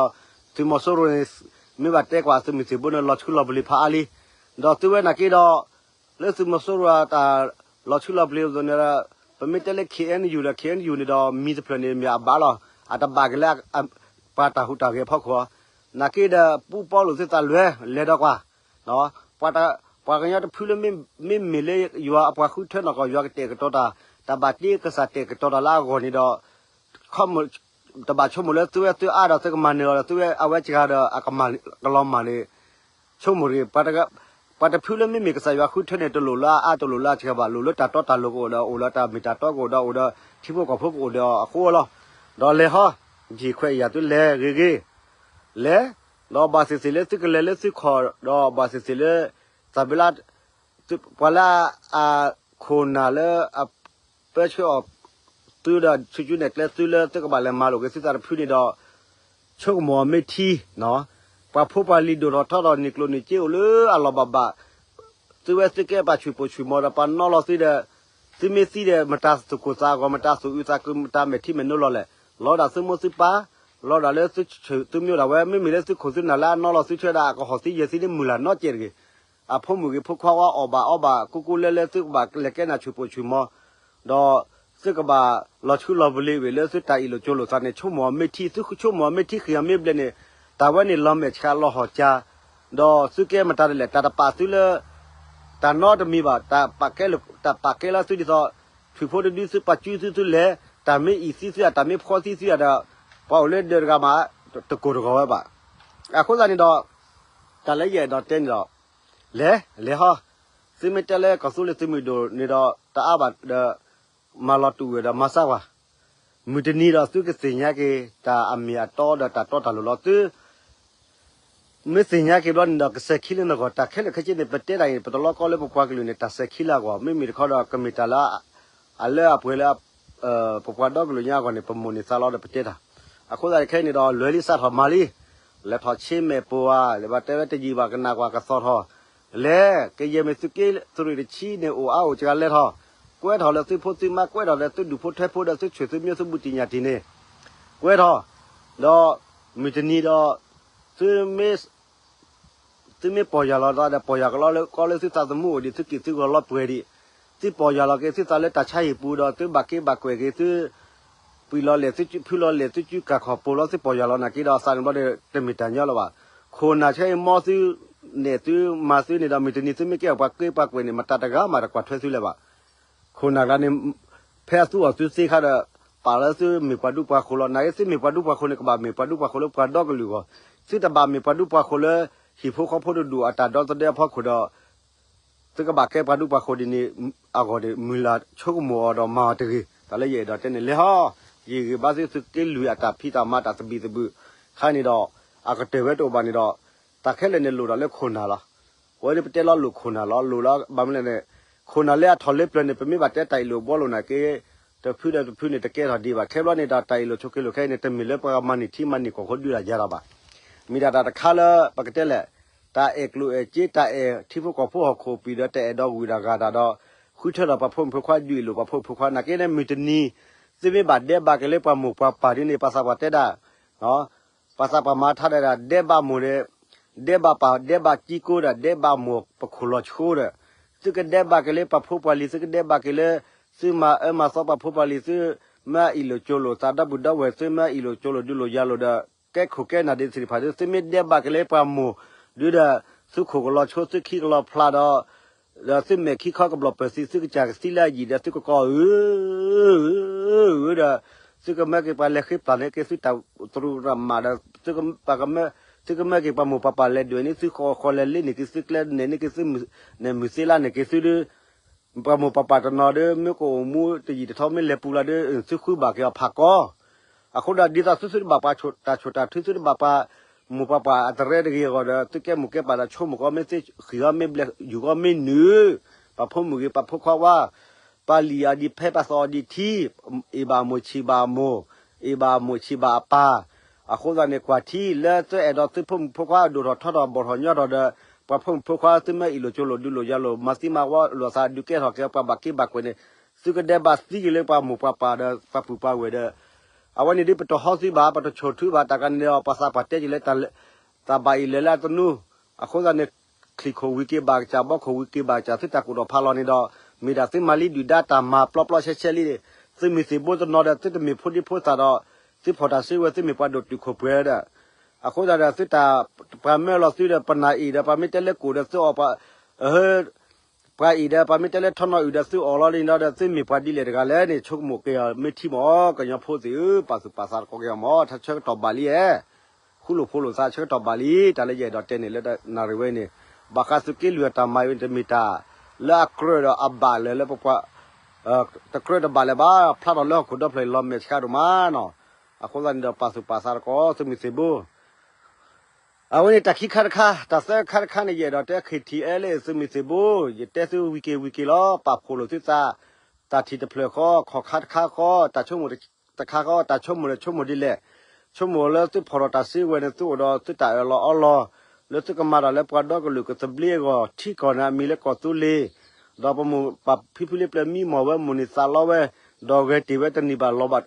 သုးမီၤစိရိၤန့ၣ် မ့ၢ်ဘၣ်တဲကွၢ်သုးမုၢ်သံၣ်ဘိန့ၣ် လီၤဆူလီၤပလ့ၤဖးအါလံ. ဒီးသုဝဲနာ်က့ဒီး လၢသုးမီၤစိရိၤအတၢ်လီၤဆူလီၤပလ့ၤအသိးန့ၣ်ဒီး ပမ့ၢ်တဲလၢ KNU ဒီး KNU န့ၣ်ဒီး မံၤတဖျၢၣ်န့ၣ်မ့ၢ်အဘၣ်လီၤ. အတဘၣ်က့ၤလၢ ပှၤတၢ်ဟူးတၢ်ဂဲၤအဖီခိၣ်, နာ်က့ဒီး ပူပီလိာ်သုသးလွဲၤ လဲၤဒီးကွၢ် ပှၤကညီတဖုလၢ မ့မ့ၢ်လၢယွၤအပှၤဃုထၢနီၢ်ကီၢ် ယွၤကတဲာ်ကတီၤတၢ်, တၢ်ဘၣ်တ့ကစၢ်တဲာ်ကတီၤတၢ်လၢအဂီၢ်န့ၣ်ဒီး တဘၣ်ဆိကမိၣ်လၢသုဝဲသုအါဒီးသုကမၤနၢၤလီၤဒီး သုဝဲအဝဲစှၤဒီးအကမၤကလီၤမၢ်န့ၣ် ဆိကမိၣ်တဂ့ၤ. ပှၤတဖုလၢမ့မ့ၢ်ကစၢ်ယွၤဃုထၢန့ၣ် တလိၣ်လၢအအါ တလိၣ်လၢအစှၤဘၣ်, လိၣ်လၢတၢ်တီတၢ်လိၤကအိၣ်ဒီး အိၣ်ဒီးတၢ်မ့ၢ်တၢ်တီကအိၣ်ဒီး အိၣ်ဒီးထံဖိကီၢ်ဖိကအိၣ်ဒီးအဃိလီၤ. ဒီးလဲၤဟီ, ယဟ့ၣ်ခွဲးယာ်သုလဲၤဂ့ၤဂ့ၤ, လဲၤ, ဒီးဘၣ်သ့ၣ်သ့ၣ်လၢသုကလဲၤလၢသုခီၣ်, ဒီးဘၣ်သ့ၣ်သ့ၣ်လၢ သးဘ့လၢ ပှၤလၢအခိၣ်နၢ်လၢအ ပၢဆှၢအီၤသုဒီး ဆူၣ်ကၠူနဲၣ်ကျဲသုလၢသုကဘၣ်လဲၤမၤလိာ်က့ၤသုသးတဖုန့ၣ်ဒီး ဆိကမိၣ်အီၤမ့ၢ်ထံ, ပှၤဖိပှၤလံၤဒိၣ်ထီၣ်ထီထီၣ် နံၣ်ကျိၤနံၣ်စ့အိၣ်လၢအလီၢ်ဘၣ်ဘၣ်, သုဝဲသုကဲပှၤဆူၣ်ပိာ်ဆူၣ်မီၤဒီး ပှၤနီၣ်လီၤသုဒီး သုမ့ၢ်သံဒီး မတၤသူၣ်ကိၢ်သးဂီၤ မတၤသူၣ်အုးသးကု မတၤမဲာ်ထံမဲာ်နိလီၤလဲၣ်, လီၤဒၣ်သုမိၢ်သုပၢ်, လီၤဒၣ်လၢသုဆၢသုမ့ၢ်အိၣ်ဒၣ်ဝဲ မ့မ့ၢ်လၢသုခိၣ်သုနၢ်လၢအနီၣ်လီၤသုဆၢဒၣ် အကဟီၣ်သံယဲၢ်သံန့ၣ် မုၢ်လၢ်နီတစဲးတဂ့ၤ. အဖိမုၣ်ဂ့ၤ ဖိခွါဝါအီၣ်ဘၣ်အီဘၣ် ကိးကိးလၢလၢ သုကဘၣ်လဲၤကဲနၤဆူၣ်ပိာ်ဆူၣ်မီၤ, ဒီးသုကဘၣ်လီၤဆူလီၤပလ့ၤဝံၤလၢသုတၢ်အ့ၣ်လိာ်ကၠိလိာ်သးန့ၣ် ဆိကမိၣ်အီၤမ့ၢ်ထံ, သုဆိကမိၣ်အီၤမ့ၢ်ထံဃံအီၤမ့ၢ်ဘျဲၣ်န့ၣ်, တၢ်ဝဲန့ၣ်လီၤမဲာ်ဆှးလီၤဟီၣ်ကၠါ, ဒီးသုကဲမတၤဒ်လဲၣ် တၢ်တပာ်သုလၢ တၢ်နီတမံၤဘၣ်, တၢ်ပာ်ကဲလၢ, တၢ်ပာ်ကဲလၢသုဒ်သိး ထွံၣ်ဖိတဒု သုပာ်ကၠူသုသုလဲၤ, တၢ်မ့ၢ်အံၣ်သံသုဧါ တၢ်မ့ၢ်ဖှီသံသုဧါဒီး ပှၤအိၣ်လၢဒၢးတဂၤမး တကိၢ်တဂီၤဝဲဘၣ်. အဃိသတးန့ၣ်ဒီး တၢ်လၢယအဲၣ်ဒိးတဲန့ၣ်ဒီး လဲၤ, လဲၤဟီ, သုမ့ၢ်တဲလၢကီၢ်သူလ့ၤသုးမုၢ်ဒိၣ်န့ၣ်ဒီး တအါဘၣ်ဒီး မၤလီၤတူာ်ဝဲဒီးမၤစၢၤကွၢ်, မုၢ်တနံၤဒီးသုကသ့ၣ်ညါက့ၤ တၢ်အမ့ၢ်အတီဒီးတၢ်တီတၢ်လိၤလီၤ. သု မ့ၢ်သ့ၣ်ညါက့ၤဘျီန့ၣ်ဒီး ကစဲၤခံလၢနဂီၢ် တၢ်ခဲလၢာ်ခဲဆ့န့ၣ် ပတဲတၢ်အံၤ ပတလီကီလၢပပှၤကလုာ်န့ၣ် တၢ်စဲၤခံလၢအဂီၢ် မ့မ့ၢ်တခီဒီး ကမ့ၢ်တၢ်လၢ အလၢအပှဲၤလၢ ပပှၤဒီကလုာ်ညါအဂီၢ်န့ၣ် ပမိၣ်န့ၢ်သးလီဒီးပတဲတၢ်. အဃိသတးခဲအံၤန့ၣ်ဒီး လဲၤလံစးထီၣ်မၤလံ, လဲၤထီၣ်ဆ့မဲာ်ပူၤဧါ, လဲၤဘၣ်တဲဝဲတယံာ်ဘၣ်ကနၣ်ကွၢ်ကသီၣ်ထီၣ်, လဲၤ ကယဲၢ်မ့ၢ်သုးက့သုးရ့ၣ်တဆံန့ၣ် အိၣ်အါအိၣ်စှၤလဲၤထီၣ်, ကွဲထီၣ်လၢသုဖိသုမါ ကွဲထီၣ်လၢသုဒူၣ်ဖိထၢဖိဒီး သုဆူၣ်သုမ့ၢ်သုဘူးတံၢ်ညၣ်တံၢ်န့ၣ် ကွဲထီၣ်, ဒီး မုၢ်တနံၤဒီး သုမ့ၢ် သုမ့ၢ်ပီၢ်ယၢ်လီၤသးဒီး ပီၢ်ယၢ်ကလီလၢ ကီလၢသုသးသမူအိၣ်ဒံး သုက့ၢ်သုဂီၤလီၤပှဲၤဒံး, သုပီၢ်ယၢ်လီၤက့ၤသုသးလၢတၢ်ဆါဟံၣ်ပူၤဒီး သုဘၣ်က့ဘၣ်ကွဲးက့ၤသု ပှံာ်လီၤလဲၣ် သုဖုလီၤလဲၣ် သုကၠူကၢ်ခီၣ်ပိၤလီၤ သုပီၢ်ယၢ်လီၤနာ်က့ဒီး အသးန့ၣ်ဘျီဒီးတမ့ၢ်တၢ်ညီလၢၤဘၣ်. ခိၣ်နၢ်ဆၢအံၤ မ်သု နဲၣ်သုမၤသုန့ၣ်ဒီး မုၢ်တနံၤသုမ့ၢ်ကဲပှၤက့ပှၤကွဲးန့ၣ် မတၤတဂၤမးတကွၢ်ထွဲသုလၢၤဘၣ်. ခိၣ်နၢ်ကျါန့ၣ် ဖဲအသူအီၤသုသ့ခါဒီး ပာ်လၢသုမ့ၢ်ပှၤဒူပှၤဃိၤလီၤ. နာ်က့သုမ့ၢ်ပှၤဒူပှၤဃိၤန့ၣ် ကဘၣ်မ့ၢ်ပှၤဒူပှၤဃိၤလၢပှၤဒီကလုာ်အဂီၢ်, သုတဘၣ်မ့ၢ်ပှၤဒူပှၤဃိၤလၢ ဟံၣ်ဖိဃီဖိတဒူၣ်အတၢ်ဒီသဒၢအဖီခိၣ်ဒီး သုကဘၣ်ကဲပှၤဒူပှၤဃိၤဒ်န့ၣ်အဂီၢ်န့ၣ် မုၢ်လၢ်ဆိကမိၣ်အီၤဒီးမၤအီၤတဂ့ၤ. တၢ်လၢယအဲၣ်ဒိးတဲန့ၣ် လဲၤဟီ, ယဂ့ၤဘၣ်သုသုးက့လွံၢ်အတၢ်ဖံးတၢ်မၤတၢ်သဘံၣ်သဘုၣ်ခါန့ၣ်ဒီး အကတၢၢ်ဝဲတအိၣ်ဘၣ်န့ၣ်ဒီး တၢ်ခဲလၢာ်န့ၣ်လိၣ်ဒီးလၢခိၣ်နၢ်လီၤ. အဝဲန့ၣ်ပတဲလီၤလိၣ်ခိၣ်နၢ်လီၤ. လိၣ်လီၤဘၣ်မနုၤလဲၣ်န့ၣ် ခိၣ်နၢ်လၢအထီၣ်လၢပျၢၤန့ၣ် ပမ့ၢ်ဘၣ်တဲတၢ်အ့ၣ်လိာ်ဘှီလိာ်နာ်က့ တဖုဒီးတဖုန့ၣ် တကဲထီၣ်ဒံးဘၣ်. ခဲဘျီန့ၣ်ဒီး တၢ်အ့ၣ်လိာ်ဆိးက့လိာ်ခဲအံၤန့ၣ် တမ့ၢ်လၢပှၤမၤန့ၢ်ထံမၤန့ၢ်ကီၢ်ဃိဒုးတၢ်ယၤဒီးဘၣ်. မ့ၢ်ဒၣ်တၢ်တခါလၢ ပကတဲလဲၣ် တၢ်အဲၣ်ကျိၣ်အဲၣ်စ့ တၢ်အဲၣ်ထံဖိကီၢ်ဖိဟီၣ်ခိၣ်ပံၤဒီး တၢ်အဲၣ်ဒိးဝံၣ်ဒၣ်ဂၤဒၣ်ဒီး ဃုထၢထီၣ်ပှၤဖိမုၣ်ဖိခွါ ဒုးအ့ၣ်လိာ်ပှၤဖိမုၣ်ဖိခွါနာ်က့န့ၣ် မုၢ်တနံၤ သုမ့ၢ်ဘၣ်ဒဲးဘးက့ၤလၢပှၤမိၢ်ပှၤပၢ်ဒ်န့ၣ် ပှၤသးပှၢ်တဲဒၣ် ပှၤသးပှၢ်မၤထါဒၣ်ဒၣ် ဒဲးဘးမိၢ်ဒီး ဒဲးဘးပၢ် ဒဲးဘးကံကိဒီး ဒဲးဘးမိၢ်ပခိၣ်လီၤဆိဒီး သုကဒဲးဘးက့ၤလၢပှၤဖိပှၤလံၤ သုကဒဲးဘးက့ၤလၢ သုမၤအၢမၤသီပှၤဖိပှၤလံၤ သုမ့ၢ်အ့ၣ်လိာ်ကၠိလိာ်သးဒီပုၢ်ဒီဝဲၢ် သုမ့ၢ်အ့ၣ်လိာ်ကၠိလိာ်ဒုးလိာ်ယၤလိာ်ဒီး ကဲခိၣ်ကဲနၢ်ဒ်သ့ၣ်တဖၣ်ဒီး သုမ့ၢ်ဒဲးဘးက့ၤလၢပှၤမိၢ် ဒုးဒီး သုခိၣ်ကလီၤဆိ သုခံကလီၤဖျါဒီး ဒီးသုမဲာ်ခံခီကဘျီၣ်ပၢၢ်သံ သုကစၢ်ကသံလၢအယံာ်ဒီး သုကကိးဧၢ ဒီး သုကမၢက့ၤပှၤလဲၤဃ့ပျၢ်န့ၢ်က့ၤသုတၢ်သရူးတၢ်မးဒီး သုကမၢက့ၤပှၤမိၢ်ပှၤပၢ်လဲၤဒွဲၣ်န့ၢ်သုဃီဃီ လဲၤလ့န့ၢ်က့ၤသုကျဲ နဲၣ်န့ၢ်က့ၤသု နဲၣ်မုၢ်သ့လါန့ၢ်က့ၤသုဒီး ပှၤမိၢ်ပှၤပၢ်တနီၤဒီး မ့ၢ်ကအိၣ်မူတယံာ်တထီ မ့ၢ်လဲၤပူၤလီၤဒီး သုဃုဘၣ်က့ၤအီၤဖးကီ အဃိဒီး ဒ်သိးသုသုတဘၣ်ပှၤတၢ်ဆိၣ်တၢ်ထု သုတဘၣ်ပှၤမိၢ်ပှၤပၢ်အတရဲတဂ့ၤအဂီၢ်ဒီး သုကဲမိၢ်ကဲပၢ်ဒီး ဆိကမိၣ်ကီး မ့ၢ်သ့ဃံးအီၤ မ့ၢ်ဘျဲးယူၤကီး မ့ၢ်နုာ် ပှၤဖိမုၣ်ဂ့ၤ ပှၤဖိခွါဝါ ပှၤလံၣ်အီၤဒံးဖဲ ပှၤသီအီၤဒံးထံ အ့ၣ်ဘၣ်မိၢ်ဆံးဘၣ်မိၢ် အ့ၣ်ဘၣ်မိၢ်ဆံးဘၣ်အပၢ် အဃိသတးန့ၣ် ကွၢ်ထံလၢသုအဲၣ်ဒိးသုဖိမုၣ်ဖိခွါ ဒိၣ်ထီၣ်ထီထီၣ် ဘီၣ်ထီၣ်ညီထီၣ်ဒီး ပှၤဖိမုၣ်ဖိခွါ သုမ့ၢ်အ့ၣ်လိာ်ကၠိလိာ်ဒုးလိာ်ယၤလိာ် မၤသံမၤဝီလိာ်သး ဒုးကဲထီၣ်က့ၤပှၤဘၣ်က့ဘၣ်ကွဲးန့ၣ် သုကဒဲးဘးသံက့ၤလၢပှၤမိၢ်ပှၤပၢ်ဒီး ပှၤပုၢ်ပှၤဝဲၢ်ဒီး အဝဲန့ၣ်ဒ်ပတဟီသုဘၣ် ပတဆိၣ်ထုဘၣ် တၢ်ကန့ၣ်ဒီး ပှၤသးပှၢ်တဲက့ၤလၢ တၢ်ဘၣ်အံၤလဲၤလၢအသနူ အဃိသတးန့ၣ် ချံးခိၣ်ဝံၤက့ၤဘၣ်ကစၢ် ဘီခိၣ်ဝံၤက့ၤဘၣ်ကစၢ် သုတၢ်ကူၣ်ထီၣ်ဖးလီၤန့ၣ်ဒီး မ့ၢ်ဒၣ်သုမၤလံဒုၣ်ဒါတၢ်မၤပျီပျီဆှဲဆှဲလံ သုးမုၢ်သံၣ်ဘိတနီၤဒီး သုတမ့ၢ်ဖိဒံဖိသၣ်ဒီး သုဖီၣ်တၢ်စုဝဲ သုမ့ၢ်ပှၤဒိၣ်တုာ်ခိၣ်ပှဲၤဒီး အဃိသတးဒီး သုတၢ်ပှၤမၢလီၤသုဒီး ပနၢ်အံၤဒီး ပှၤမ့ၢ်တဲလၢကိၣ်ဒီးသုအီၣ် ပှၤအံၤဒီး ပှၤမ့ၢ်တဲလၢထီနီၣ်အုၣ်ဒီးသုအီၣ်လီၤန့ၣ်ဒီး သုမ့ၢ်ပှၤဒ်လဲၣ်တဂၤလဲၣ်န့ၣ် ဆိကမိၣ်က့ၤအီၤ မ့ၢ်ထံမ့ၢ်အီၤ ကညီဖိသ့ၣ်ဧၢ ပာ်သူၣ်ပာ်သးတကီက့ၤအီၤမ့ၢ် ထါဆၢကတီၢ်ဘၣ်လံဧါ ဃူလိာ်ဖိးလိာ်သးဆၢကတီၢ်ဘၣ်လံ တၢ်လၢယအဲၣ်ဒိးတဲန့ၣ်လၢနၣ်ရံၣ်ဝဲန့ၣ် ဘၣ်ဃးသုးက့လွံၢ်အတၢ်မၤအံၤ တမ့ၢ်တၢ်လၢအကြၢးဒီးအဘၣ်လၢၤလၢပပှၤ တကြၢးတဘၣ်လၢၤဘၣ် ဖျါထီၣ်လၢဟီၣ်ခိၣ်ဒီဖျၢၣ်အံၤ လီၤမဲာ်ဆှးဒိၣ်မးနီၤ အဃိသတးန့ၣ်ဒီး ပာ်သူၣ်ပာ်သးတကီ သုးမုၢ်သံၣ်ဘိ အဝဲန့ၣ်တၢ်ခံခါတခါ တၢ်သၢခါတခါန့ၣ် ယအဲၣ်ဒိးတဲ KTLA သုးမုၢ်သံၣ်ဘိ ယတဲသုဝံၤက့ၤဝံၤက့ၤလီၤ ပာ်ဖှိၣ်လိာ်သုသး တၢ်ထံၣ်တဖျၢၣ်ဃီ ခီၣ်ခါတခါဃီ တၢ်ဆိကမိၣ်တခါဃီ တၢ်ဆိကမိၣ်န့ၣ်ဆိကမိၣ်ဒ်လဲၣ် ဆိကမိၣ်လၢသုဖီၣ်ထီၣ်တၢ်စုဝဲန့ၣ် သုအိၣ်ဒီးသုတၢ်အၢၣ်လီၤအီလီၤ လၢသုကမၤတၢ်လၢပှၤဒီကလုာ်ကသဘျ့အဂီၢ် ထံကီၢ်န့ၣ်အမံၤလၢကီၢ်သူလ့ၤ ဒီးပမိၢ်ပၢ်ဖံဖုလၢပျၢၤမံမီၢ်ဝဲမိၢ်န့ၣ်သးလီဝဲ ဒီးဂဲၤတ့ၢ်ဝဲတန့ၢ်ဘၣ်လီၤဘၣ်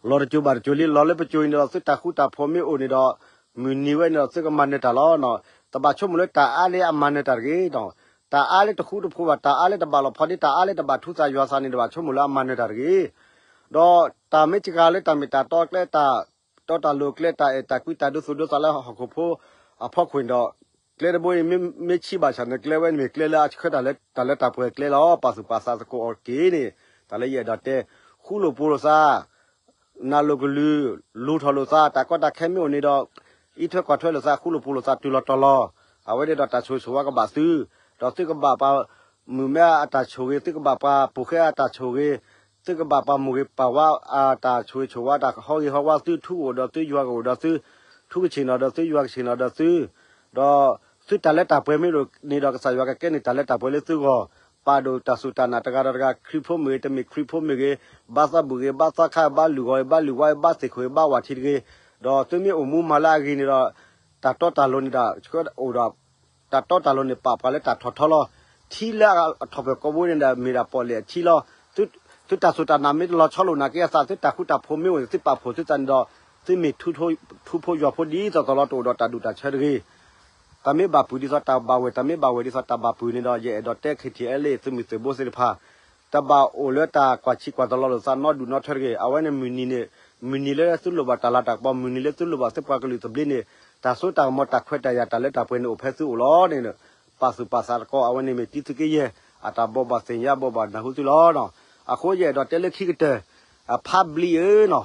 လီၤတစိၤဘၣ်တစိၤလံ လီၤလၢပစိၤအံၤန့ၣ်ဒီး သုတၢ်ဃူတၢ်ဖိးမ့ၢ်အိၣ်န့ၣ်ဒီး မုၢ်နံၤဝဲန့ၣ်ဒီး သုကမၤနၢၤတၢ်လီၤ. တဘၣ်ဆိကမိၣ်လၢတၢ်အါလၢအမၤနၢၤတၢ်တဂ့ၤ. တၢ်အါလၢတဃူတဖိးဘၣ် တၢ်အါလၢတဘၣ်လီၤဖီဒ့ တၢ်အါလၢတဘၣ်ထူသးယွၤသးန့ၣ် တဘၣ်ဆိကမိၣ်လၢအမၤနၢၤတၢ်တဂ့ၤ. ဒီးတၢ်မ့ၢ်စှၤလၢတၢ်မ့ၢ်တၢ်တီကျဲ တၢ်တီတၢ်လိၤကျဲ တၢ်အဲၣ်တၢ်ကွံတၢ်ဒိသူၣ်ဒိသးလၢဟီၣ်ခိၣ်ဖိအဖီခိၣ်န့ၣ်ဒီး ကျဲတဘိအံၤ မ့ၢ်ဆံးဘၣ်ဆၣ်န့ၣ် ကျဲဝဲန့ၣ်မ့ၢ်ကျဲလၢအဆှၢတၢ်လၢတၢ်ပှဲၤကျဲလီၤ. ပာ်သူၣ်ပာ်သးသကိးအီၤတက့ၢ်န့ၣ် တၢ်လၢယအဲၣ်ဒိးတဲ ဃူလိာ်ဖိးလိာ်သး နၢ်လိာ်ကလုၢ် လူၤထီၣ်လိာ်သး တၢ်ကီတၢ်ခဲမ့ၢ်အိၣ်န့ၣ်ဒီး အံးထွဲကွၢ်ထွဲလိာ်သး ဃူလိာ်ဖိးလိာ်သး တုၤလီၤတီၤလီၤ. အဝဲန့ၣ်ဒီးတၢ်ဆိၣ်ဂ့ၤဆိၣ်ဝါကဘၣ်သု ဒီးသုကဘၣ်ပှၤမုၣ်မဲအတၢ်ဆိၣ်ဂ့ၤ သုကဘၣ်ပှၤပိာ်ဃဲအတၢ်ဆိၣ်ဂ့ၤ သုကဘၣ်ပှၤမိၢ်ဂ့ၤပၢ်ဝါအတၢ်ဆိၣ်ဂ့ၤဆိၣ်ဝါ တၢ်ဟီဂ့ၤဟီဝါသု ထူကအိၣ်ဒီးသု ယွၤကအိၣ်ဒီးသု ထူကဆ့ၣ်နီၤဒီးသု ယွၤကဆ့ၣ်နီၤဒီးသု ဒီးသုတၢ်လၢတၢ်ပှဲၤမ့ၢ်အိၣ်န့ၣ်ဒီး ကစၢ်ယွၤကကဲန့ၢ်တၢ်လၢတၢ်ပှဲၤလၢသုဂီၢ် ပာ်ဒိၣ်တၢ်စူၢ်တၢ်နာ်တဂၤဒီးတဂၤ ခရံာ်ဖိမ့ၢ်ဂ့ၤ တမ့ၢ်ခရံာ်ဖိမ့ၢ်ဂ့ၤ ဘါသီဘူၣ်ဂ့ၤ ဘါသီခါ ဘါလုၢ်ဂီၤဂ့ၤ ဘါလုၢ်ဝါဂ့ၤ ဘါသ့ၣ်ခိၣ်ဂ့ၤ ဘါဝၣ်ထံတဂ့ၤ ဒီးသုမ့ၢ်အိၣ်မူမၤလၢအဂ့ၤန့ၣ်ဒီး တၢ်တီတၢ်လိၤန့ၣ်ဒီး ဆှၢအိၣ်ဒီး တၢ်တီတၢ်လိၤန့ၣ် ပာ်ပှၤလၢတၢ်ထီၣ်ထီလီၤ. ထံလၢအထီၣ်ပၢၢ်ကိးဘိန့ၣ်ဒီး မ့ၢ်ဒၣ်ပီၣ်လဲၣ်အထံလီၤ. သုတၢ်စူၢ်တၢ်နာ်မ့ၢ်တလီၤဆီလိာ်နာ်က့အသး သုတၢ်ဃူတၢ်ဖိးမ့ၢ်အိၣ်န့ၣ် သုပာ်ဖှိၣ်သုသးန့ၣ်ဒီး သုမ့ၢ်ထူဖိယွၤဖိဒ်သိးသိးလီၤ တအိၣ်ဒီးတၢ်ဒူၣ်တၢ်ဆၢတဂ့ၤ တၢ်မ့ၢ်ဘၣ်ပုၢ်ဒ်သိးတၢ်ဘၣ်ဝဲၢ် တၢ်မ့ၢ်ဘၣ်ဝဲၢ်ဒ်သိးတၢ်ဘၣ်ပုၢ်န့ၣ်ဒီး ယအဲၣ်ဒိးတဲ KTLA သုးမုၢ်သုးဘိသ့ၣ်တဖၣ် တဘၣ်အိၣ်လၢတၢ်ကွၢ်ဆံးကွၢ်သလီလိာ်သးနီဒူၣ်နီထၢတဂ့ၤ. အဝဲန့ၣ်မုၢ်နံၤန့ၣ် မုၢ်နံၤလၢသုလိၣ်ဘၣ်တၢ်လၤတၢ်ကပီၤ မုၢ်နံၤလၢသုလိၣ်ဘၣ်သုပှၤကလုာ်သဘျ့န့ၣ် တၢ်စိတၢ်ကမီၤတၢ်ခွဲးတၢ်ယာ်တၢ်လၢတၢ်ပှဲၤန့ၣ်အိၣ်ဖဲသုအိၣ်လီၤန့ၣ် ပာ်သူၣ်ပာ်သးတကီ အဝဲန့ၣ်မ့ၢ်တံသုးက့ယဲၢ် အတၢ်ဘိးဘၣ်သ့ၣ်ညါဘိးဘၣ်နၢ်ဟူသုလီၤ. အဃိယအဲၣ်ဒိးတဲလၢခံကတၢၢ် အဖးဘျံးဧၢနီၤ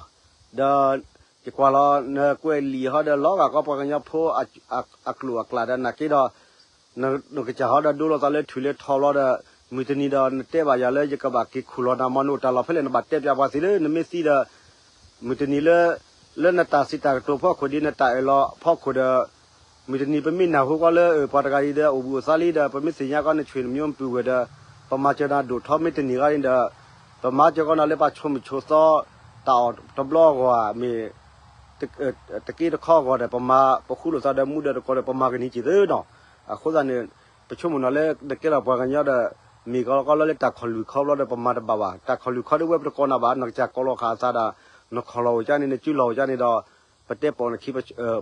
ဒီး ယကွၢ်လီၤ နကွဲးလံာ်ဟီဒီး လီၤဂာ်ကီပှၤကညီဖိ အကျိာ်အကျဲဒီးနာ်က့ဒီး နကစၢ်ဟီဒီးဒိလိာ်သးလၢထွံၣ်လၢထီဘျီဒီး မုၢ်တနံၤဒီးနတဲဘၣ်ယၤလၢယကဘၣ်က့ၤခူၣ်လီၤနၤ မ့ၢ်နအိၣ်တၢ်လီၢ်ဖဲလဲၣ် နဘၣ်တဲပျးပှၤသ့လၢနမ့ၢ်သံဒီး မုၢ်တနံၤလၢ လၢနတၢ်စံးတၢ်ကတိၤဖီခိၣ်ဒ်နတၢ်အၢၣ်လီၤဖီခိၣ်ဒီး မုၢ်တနံၤပမ့ၢ်နၢ်ဟူကီးလၢ ပှၤတဂၤအံၤဒီးအိၣ်ဘှံးအိၣ်သါလံဒီး ပမ့ၢ်သ့ၣ်ညါကီးနဆွေမျိုးမပုၢ်ဝဲၢ်ဒီး ပမၤစၢၤနၤဒိၣ်ထီမ့ၢ်တန့ၢ်ဂၤန့ၣ်ဒီး ပမၤစၢၤကီးနၤလၢပှၤဆိမိၣ်ဆိသီ တၢ်အီၣ်တဘျီအဂီၢ်ဧါ မ့ၢ် တက့တခီအဂီၢ်ဒီး ပမၤပဃူလိာ်သးဒီးမူဒီးတကိးဒီး ပမၤကန့ၢ်က့ၤသုနီၤ. အဃိသတးန့ၣ် ပဆိကမိၣ်နၤလၢနကဲထီၣ်ပှၤကညီဒီး မ့ၢ်ကီးကီးလၢတၢ်ခီၣ်လွံၢ်ခီဘျီဒီး ပမၤတဘၣ်ဘၣ်. တၢ်ခီၣ်လွံၢ်ခီဒ်ဝဲပတကိးနၤဘၣ် နကစၢ်ကိးလီၤဃာ်အသးဒီး နခီၣ်လီၤအိၣ်ကန့ၣ် နစုလီၤအိၣ်ကန့ၣ်ဒီး ပတဲပိာ်နခံ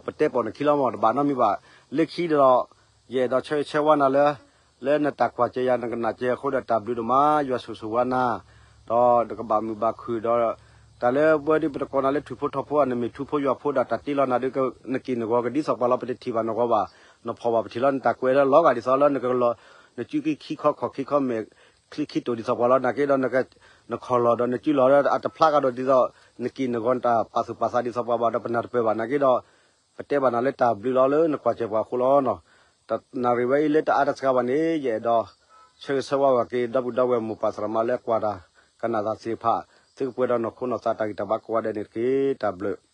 ပတဲပိာ်နခံလီၤမ့ၢ်တဘၣ်နီတမံၤဘၣ်. လၢခံဒီး ယအဲၣ်ဒိးဆၢဂ့ၤဆၢဝါနၤလၢ လၢနတၢ်ကွၢ်စၢၤယၤ နကနၣ်စၢၤအဃိဒီး တၢ်ဘျုးဒိၣ်မး ယွၤဆိၣ်ဂ့ၤဆိၣ်ဝါနၤ ဒီးနကဘၣ်မုာ်ဘၣ်ခုၣ်ဒီး တၢ်လၢပဝဲဒ်ပတကိးနၤလၢထူၣ်ဖိထီဖိ နမ့ၢ်ထူဖိယွၤဖိဒီး တၢ်တ့လီၤနၤဒီး နက့ၢ်နဂီၤကဒ်သိးပှၤလီၤ ပတထံၣ်ဘၣ်နဂီၤဘၣ်. နဖီၣ်ဘၣ်ပထံၣ်လီၤ နတၢ်ကွဲးလၢလီၤဂာ်ဒ်သိးလၢနကလီၤ နစုက့ခံခီခီၣ်ခံခီမဲာ် ချံခံတိာ်ဒ်သိးပှၤလီၤ နာ်က့ဒီး နခီၣ်လီၤဒီးနစုလီၤဒီး အတဖျါကဒီးဒ်သိး နက့ၢ်နဂီၤနတၢ်ပာ်သူၣ်ပာ်သးဒ်သိးပှၤဘၣ် ဒီးပနၢ်တပၢၢ်ဘၣ်နာ်က့ဒီး ပတဲဘၣ်နၤလၢတၢ်ဘျုးလီၤလၢနကွၢ်စၢၤပှၤအဃိလီၤနီၤ. တနၣ်ရံၣ်ဝဲအံၤလၢတအါတစှၤဘၣ်န့ၣ် ယအဲၣ်ဒိး ဆၢဂ့ၤဆၢဝါဘၣ်က့ၤ ဒီပုၢ်ဒီဝဲၢ်မိၢ်ပၢ်သရၣ်သမါလၢကွၢ်တၢ် ကနၣ်တၢ်သ့ၣ်တဖၣ် သုကပှဲၤဒီးနီၢ်ခိနီၢ်သးတၢ်ဂံၢ်တၢ်ဘါကိးဂၤဒဲးန့ၣ်တက့ၢ်. တၢ်ဘျုး